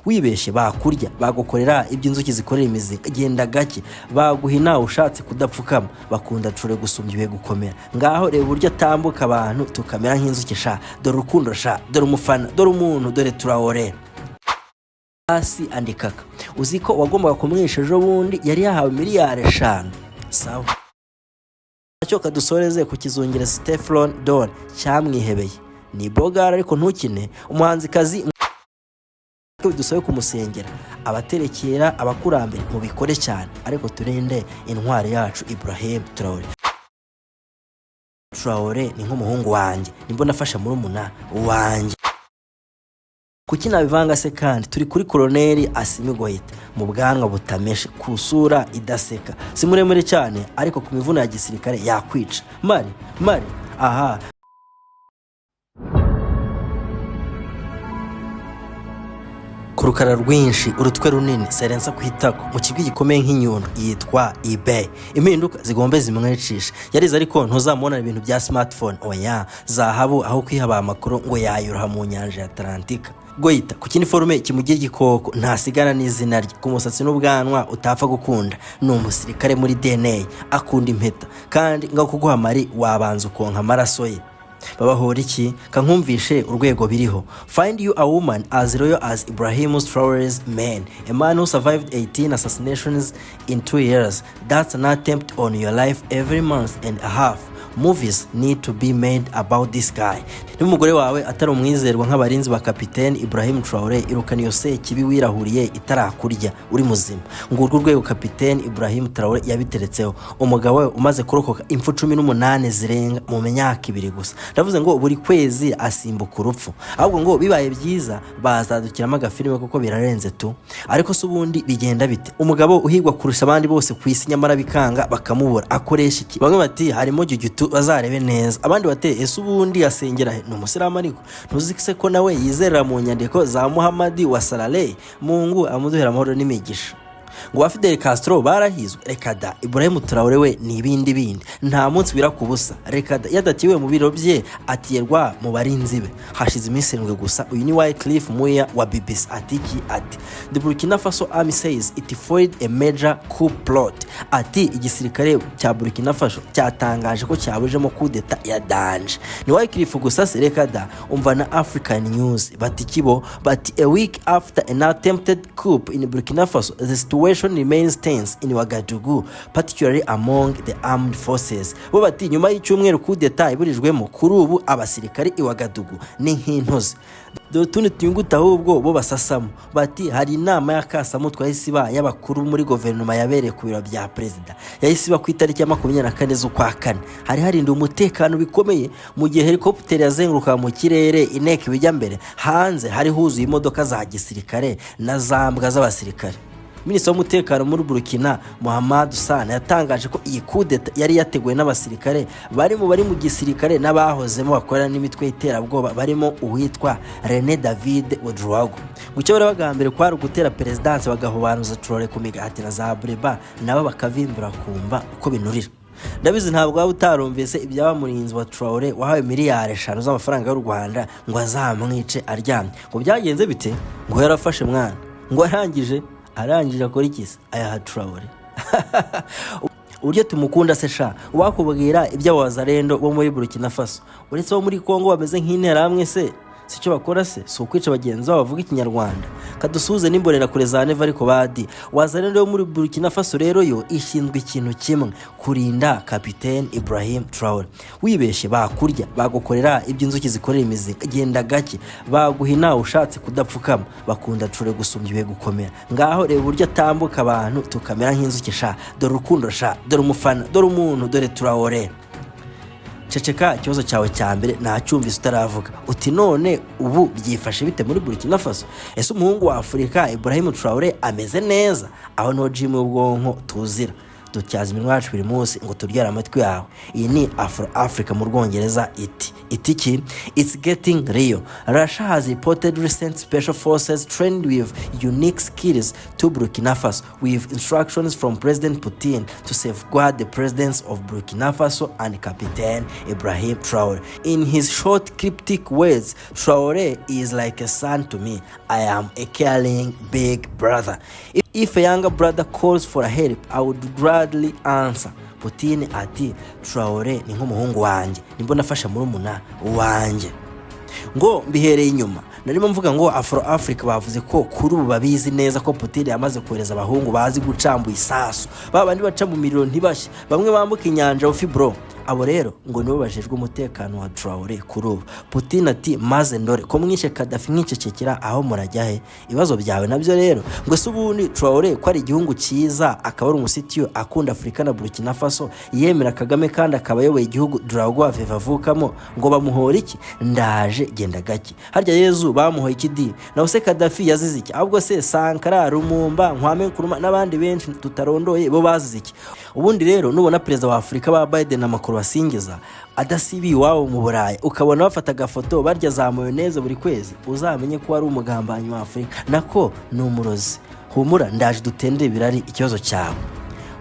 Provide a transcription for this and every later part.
Wibeshye bakurya, bagukorera ibyo inzuki zikorera imizinga. Genda gake, baguhina ushatse kudapfukama. Bakunda Traoré gusumbya ibihe gukomera. Ngaho reba uburyo atambuka, abantu tukamera nk'inzuki sha. Dore urukundo sha, dore umufana, dore umuntu, dore Traoré. Hasi andikaka, uzi ko wagombaga kumwisha ejo bundi yari yahawe miliyari 5. Sawa, cyo kadusoreze ku kizungerezi Teflon Don cyamwihebeye. Ni bogara ariko ntukine umuhanzikazi, dusabe kumusengera, abaterekera, abakurambere mubikore cyane, ariko turinde intwari yacu Ibrahim Traoré. Traoré ni nk'umuhungu wanjye, nibwo nafashe murumuna wanjye. Kuki nabivanga se kandi turi kuri Koloneli Assimi Goïta? Mu bwanwa butameshe, ku sura idaseka, si muremure cyane, ariko ku mivuno ya gisirikare yakwica. Mari mari aha ku rukara rwinshi, urutwe runini, serensa ku itako, mu kigwi gikomeye nk'inyundo, yitwa eBay. Impinduka zigombe zimwicisha. Yarize ariko ntuzamubona ibintu bya smartphone, oya. Zahabu aho kwihaba amakuru ngo yayoroha mu nyanja ya Atlantika. Goïta ku kindi forume kimugira igikoko, ntasigana n'izina rye. Ku musatsi n'ubwanwa utapfa gukunda, ni umusirikare muri DNA. Akunda impeta kandi ngo kuguha mari wabanza ukonka amaraso ye. Babahora iki? Kankumvishe urwego biriho. Find you a woman as loyal as Ibrahim Traore's man, a man who survived 18 assassinations in 2 years. That's an attempt on your life every month and a half. Movies need to be made about this guy. Niba umugore wawe atari umwizerwa nk'abarinzi ba Kapiteni Ibrahim Traore, irukana iyo sekibi wirahuriye itarakurya uri muzima. Ngurwo urwego Kapiteni Ibrahim Traore yabiteretseho. Umugabo we umaze kurokoka impfu 18 zirenga mu myaka 2 gusa. Ndavuze ngo buri kwezi asimbuka urupfu. Ahubwo ngo bibaye byiza bazadukiramo agafilime kuko birarenze tu. Ariko se ubundi bigenda bite? Umugabo uhigwa kurusha abandi bose ku isi, nyamara bikanga bakamubura, akoresha iki? Bamwe bati harimo juju, bazarebe neza. Abandi bati ese ubundi asengera he? Ni umusilamu, ariko ntuzi se ko nawe yizerera mu nyandiko za Muhamadi wa Salale? Mungu amuduhera amahoro n'imigisha. Ngo ba Fidel Castro barahizwe? Reka da. Ibrahim Traore we ni ibindi bindi, nta munsi wira ku busa. Reka da, yadatiwe mu biro bye atiyerwa mu barinzi be. Hashize iminsi 7 gusa. Uyu ni Wycliffe Muia wa BBC. Ati iki? Ati "The Burkina Faso army says it foiled a major coup plot." Ati igisirikare cya Burkina Faso cyatangaje ko cyabujemo kudeta ya danger. Ni Wycliffe gusa se? Reka da, umva na African News. Bati kibo bati "A week after an attempted coup in Burkina Faso, the situation remains tense in Ouagadougou, particularly among the armed forces." Bo bati nyuma y'icyumweru kudeta iburijwemo, kuri ubu abasirikari i Ouagadougou ni nk'intozi. Dore utundi tuyunguta ahubwo bo basasamo. Bati hari inama y'akasamutwe yahise iba y'abakuru muri guverinoma, yabereye ku biro bya perezida. Yahise iba ku itariki ya 24 z'ukwa kane. Hari harindiwe umutekano bikomeye. Mu gihe helikopiteri yazengurukaga mu kirere ineka ibijya mbere, hanze hari huzuye imodoka za gisirikare na za mbwa z'abasirikare. Minisitiri w'umutekano muri Burkina, Muhammad Sana, yatangaje ko iyi kudeta yari yateguwe n'abasirikare bari mu gisirikare n'abahozemo bakorana n'imitwe y'iterabwoba, barimo uwitwa René David Ouedraogo. Ngo icyo bari bagambiriye kwari ugutera perezidansi, bagahubanuza Traore ku migati na za bureba, nabo bakavimbura kumva uko binurira. Ndabizi ntabwo waba utarumvise ibyaba murinzi wa Traore wahawe miliyari 5 z'amafaranga y'u Rwanda ngo azamwice aryamye. Ngo byagenze bite? Ngo yarafashe mwana, ngo arangije akora iki se? Ayaha Traore. Uburyo tumukunda se sha! Wakubwira iby'abazarendo bo muri Burkina Faso, uretse bo muri Congo bameze nk'interahamwe se, si icyo bakora se si ukwica bagenzi babo bavuga Ikinyarwanda? Kadusuhuze n'imbonerakure za Neva. Ariko badi wazarendo yo muri Burkina Faso rero yo ishinzwe ikintu kimwe: kurinda Kapitene Ibrahim Traore. Wibeshye bakurya, bagukorera ibyo inzuki zikorera imizinga. Genda gake, baguhina ushatse kudapfukama. Bakunda Traore gusumbya ibihe gukomera. Ngaho reba uburyo atambuka, abantu tukamera nk'inzuki sha. Dore urukundo sha, dore umufana, dore umuntu, dore Traore. Ceceka, ikibazo cyawe cya mbere ntacyumvise utaravuga. Uti none ubu byifashe bite muri Burkina Faso? Ese umuhungu wa Afurika Ibrahim Traore ameze neza? Aho niho gym y'ubwonko tuzira. Dutyaza iminwa yacu buri munsi ngo turyare amatwi yawe. Iyi ni Afro Africa mu Rwongereza. Iti ki? It's getting real. Russia has reported recent special forces trained with unique skills to Burkina Faso, with instructions from President Putin to safeguard the presidents of Burkina Faso and Captain Ibrahim Traore. In his short, cryptic words, "Traore is like a son to me. I am a caring big brother. If a younger brother calls for help, I would gladly answer." Putin ati: "Traore ni nk'umuhungu wanjye, nibwo nafashe murumuna wanjye." Ngo mbihereye inyuma, narimo mvuga ngo Afro Africa bavuze ko kuri ubu babizi neza ko Putin yamaze kohereza abahungu bazi gucamba isasu, ba bandi baca mu miriro ntibashye, bamwe bambuka inyanja ufi bro. Abo rero ngo nibo bajejwe umutekano wa Traore kuri ubu. Putin ati: "Maze ndore ko mwishe Kadafi mwicecekera, aho murajya he?" Ibibazo byawe nabyo rero ngo ese ubundi Traore ko ari igihugu cyiza, akaba ari umusitiyo akunda Afurika na Burkina Faso, yemera Kagame, kandi akaba ayoboye igihugu Drago Veva avukamo, ngo bamuhora iki? Ndaje, genda gake. Harya Yezu bamuhoye iki di? Nawe se Kadafi yazize iki? Ahubwo se Sankara, Lumumba, Kwame Nkrumah n'abandi benshi tutarondoye bo bazize iki? Ubundi rero nubona perezida wa Afurika ba Biden na Macron basingiza adasibiye iwabo mu Burayi, ukabona bafata agafoto barya za mayonnaise buri kwezi, uzamenye ko wari umugambanyi wa Afurika, nako ni umurozi. Humura, ndaje dutendere ibirari ikibazo cyawe.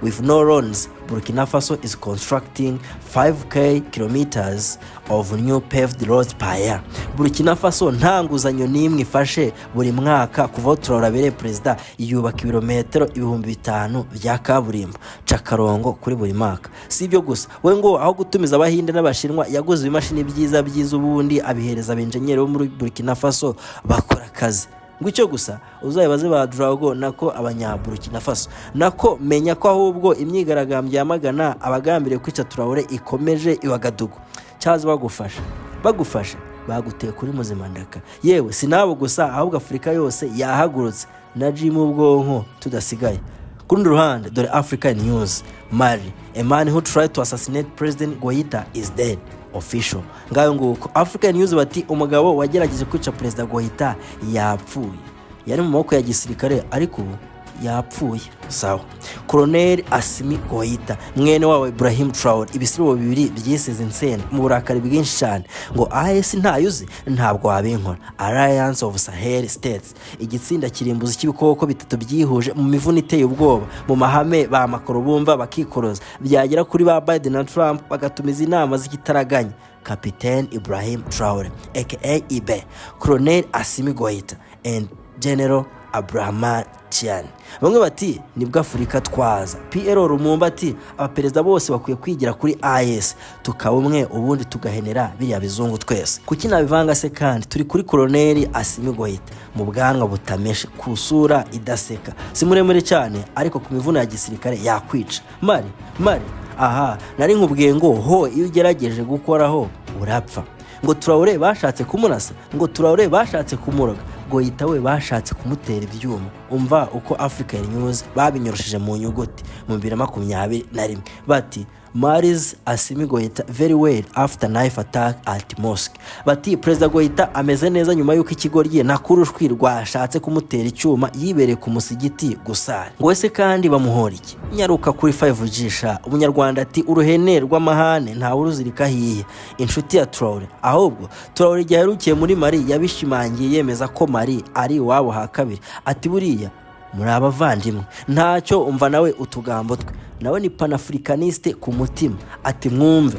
With no loans, Burkina Faso is constructing 5K kilometers of new paved roads per year. Burkina Faso nta nguzanyo n'imwe ifashe, buri mwaka kuva aho Traore abereye perezida yubaka ibirometero 5000 bya kaburimbo. Cakarongo kuri buri mwaka. Si ibyo gusa, we ngo aho gutumiza Abahinde n'Abashinwa yaguze ibimashini byiza byiza, ubundi abihereza abenjenyeri bo muri Burkina Faso bakora akazi. Ngo icyo gusa uzabibaze ba Drago, nako Abanyaburukina Faso. Nako menya ko ahubwo imyigaragambyo yamagana abagambiriye kwica Traore ikomeje i Wagadugu. Cyaza bagufasha, bagufashe baguteye kuri muzima ndaka. Yewe, si nabo gusa, ahubwo Afurika yose yahagurutse na Jim ubwonko tudasigaye. Ku rundi ruhande, dore African News: Mali, a man who tried to assassinate President Goita is dead, official. Ngayo nguko. African News bati: "Umugabo wagerageje kwica Perezida Goita yapfuye. Yari mu maboko ya gisirikare, ariko ubu yapfuye." Sawa. Colonel Assimi Goita, mwene wabo Ibrahim Traore, ibisibo bibiri byisize insenda mu burakari bwinshi cyane ngo AES ntayo uzi, ntabwo wabinkora. Alliance of Sahel States, igitsinda kirimbuzi cy'ibikoko bitatu byihuje mu mivuno iteye ubwoba, mu mahame ba Macron bumva bakikoroza, byagera kuri ba Biden na Trump bagatumiza inama z'igitaraganya. Captain Ibrahim Traore aka Ibe, Colonel Assimi Goita and General Abdourahamane Tchiani. Bamwe bati: "Nibwo Afurika twaza." PL Lumumba ati: "Abaperezida bose bakwiye kwigira kuri AES, tukaba umwe, ubundi tugahenera biriya bizungu twese." Kuki nabivanga se kandi turi kuri Colonel Assimi Goita? Mu bwanwa butameshe, ku sura idaseka, si muremure cyane, ariko ku mivuno ya gisirikare yakwica. Mari mari aha nari nkubwiye ngo ho iyo ugerageje gukoraho urapfa. Ngo Traore bashatse kumurasa, ngo Traore bashatse kumuroga, Goita we bashatse kumutera ibyuma. Umva uko African News babinyorosheje mu nyuguti mu 2021, bati: "Mali's Assimi Goita very well after knife attack at mosque." Bati: "Perezida Goita ameze neza nyuma y'uko ikigoryi nakurushwi rwashatse kumutera icyuma yibereye ku musigiti gusara." Ngo ese kandi bamuhora iki? Nyaruka kuri 5G sha. Umunyarwanda ati: "Uruhene rw'amahane ntawe uruzirika hiye." Inshuti ya Traore, ahubwo Traore igihe aherukiye muri Mali yabishimangiye, yemeza ko Mali ari iwabo ha kabiri, ati: "Buriya muri abavandimwe ntacyo." Umva nawe utugambo twe, nawe ni panafricaniste ku mutima, ati: "Mwumve,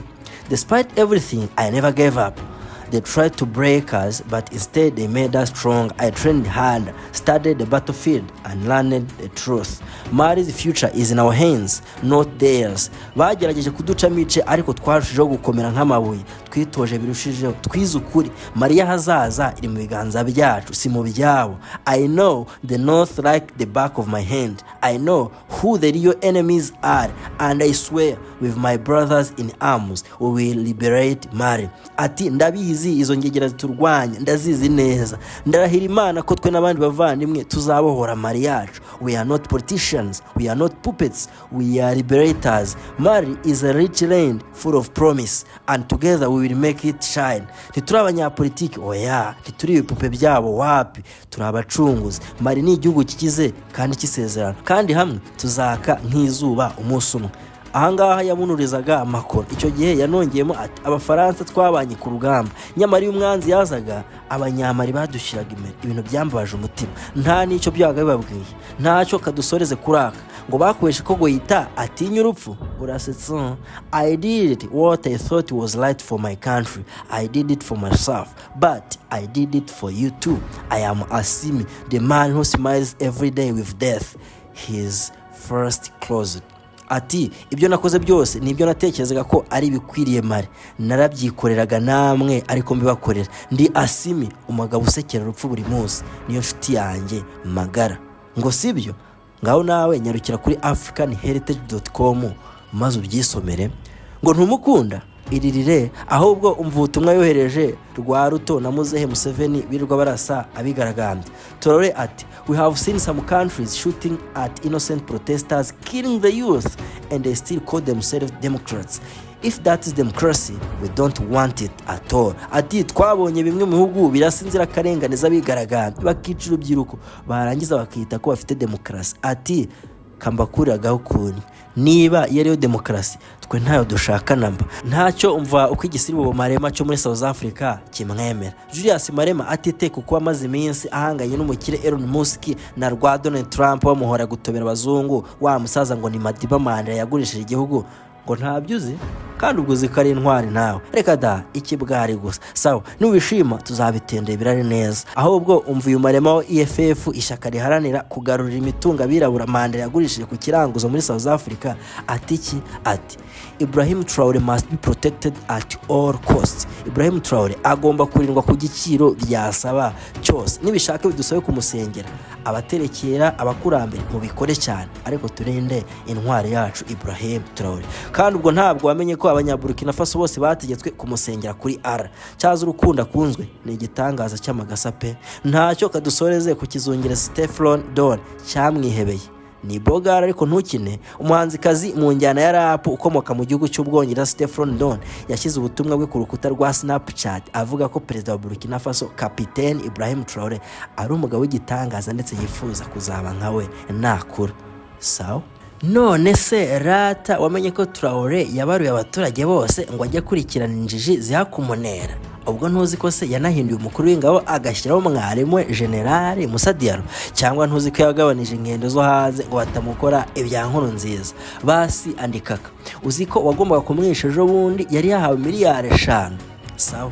despite everything, I never gave up. They tried to break us, but instead they made us strong. I trained hard, studied the battlefield, and learned the truth. Mali's future is in our hands, not theirs. Bagerageje kuducamo ibice, ariko twarushijeho gukomera nk'amabuye. Twitoje birushijeho, twize ukuri. Mali y'ahazaza iri mu biganza byacu, si mu byabo. I know the north like the back of my hand. I know who the real enemies are, and I swear with my brothers in arms we will liberate Mali." Ati: "Ndabizi, izo ngegera ziturwanya ndazizi neza. Ndarahira Imana ko twe n'abandi bavandimwe tuzabohora Mali yacu." We are not politicians, we are not puppets, we are liberators. Mali is a rich land full of promise, and together we will make it shine." Ntituri abanyapolitiki, oya, ntituri ibipupe byabo, wapi, turi abacunguzi. Mali ni igihugu kikize kandi cy'isezerano, kandi hamwe tuzaka nk'izuba umunsi umwe. Ahangaha yamunurizaga Macron. Icyo gihe yanongeyemo ati: "Abafaransa twabanye ku rugamba, nyamara iyo umwanzi yazaga, Abanyamari badushyiraga imbere. Ibintu byambabaje umutima, nta n'icyo byabaga bibabwiye." Ntacyo kadusoreze kuraka ngo bakoreshe ko Goïta atinya urupfu. Urasetsa. "I did what I thought was right for my country. I did it for myself, but I did it for you too. I am Assimi, the man who smiles every day with death his first closed." Ati: "Ibyo nakoze byose ni ibyo natekerezaga ko ari ibikwiriye Mali. Narabyikoreraga namwe, ariko mbibakorera. Ndi Assimi, umugabo usekera urupfu buri munsi, niyo nshuti yanjye magara." Ngo sibyo? Ngaho nawe nyarukira kuri africanheritage.com maze ubyisomere. Ngo ntumukunda? Iririre ahubwo. Umva ubutumwa yohereje rwa Ruto na muzehe Museveni birirwa barasa abigaragambya. Traore ati: "We have seen some countries shooting at innocent protesters, killing the youth, and they still call themselves democrats. If that is democracy, we don't want it at all." Ati: "Twabonye bimwe mu bihugu birasa inzirakarengane z'abigaragambya, bakica urubyiruko, barangiza bakita ko bafite demokarasi." Ati: "Kambakuragaho ukuntu niba iyo ariyo demokarasi, twe ntayo dushaka namba." Ntacyo, umva uko igisiribo Malema cyo muri South Africa kimwemera. Julius Malema atite kuko amaze iminsi ahanganye n'umukire Elon Musk na rwa Donald Trump bamuhora gutobera abazungu, wa musaza ngo ni Madiba Mandela yagurishije igihugu. Ngo ntabyo uzi? Kandi ubwo uzi ko ari intwari nawe? Reka da, ikibwari gusa. Sawa, nubishima tuzabitendera birari neza. Ahubwo umva uyu Malema wa EFF, ishyaka riharanira kugarurira imitungo abirabura Mandela yagurishije ku kiranguzo muri South Africa. Ati iki? Ati: "Ibrahim Traore must be protected at all costs." Ibrahim Traore agomba kurindwa ku giciro byasaba cyose, nibishaka bidusabe kumusengera. Abaterekera abakurambere mubikore cyane, ariko turinde intwari yacu Ibrahim Traore. Kandi ubwo ntabwo wamenye ko Abanyaburukina Faso bose bategetswe kumusengera kuri ara cyaza. Urukundo akunzwe ni igitangaza cy'amagasa pe. Ntacyo, kadusoreze ku kizungereza Stefflon Don cyamwihebeye. Ni bogara ariko ntukine. Umuhanzikazi mu njyana ya rap ukomoka mu gihugu cy'Ubwongereza, Stefflon Don, yashyize ubutumwa bwe ku rukuta rwa Snapchat avuga ko perezida wa Burkina Faso, Kapitene Ibrahim Traore, ari umugabo w'igitangaza ndetse yifuza kuzaba nkawe nakura. Sawa, none se rata wamenye ko Traore yabaruye abaturage bose ngo ajye akurikirana injiji zihakumunera? Ubwo ntuzi ko se yanahinduye umukuru w'ingabo, agashyiraho mwarimu we Generali Moussa Diallo? Cyangwa ntuzi ko yagabanije ingendo zo hanze ngo batamukora ibya nkuru nziza? Basi andikaka, uzi ko wagombaga kumwisha ejo bundi yari yahawe miliyari 5? Sawa,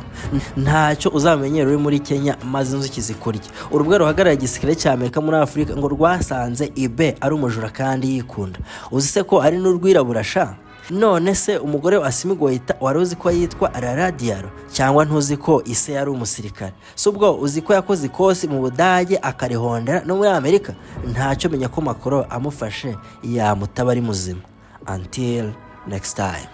ntacyo, uzamenyera uri muri Kenya maze inzuki zikurya. Urubuga ruhagarariye igisirikare cya Amerika muri Afurika ngo rwasanze Ibe ari umujura kandi yikunda. Uzi se ko ari n'urwirabura sha? None se umugore wa Assimi Goïta wari uzi ko yitwa Rara Diallo? Cyangwa ntuzi ko ise yari umusirikare? Si ubwo uzi ko yakoze ikosi mu Budage, akarihondera no muri Amerika? Ntacyo, menya ko Macron amufashe yamutaba ari muzima. Until next time.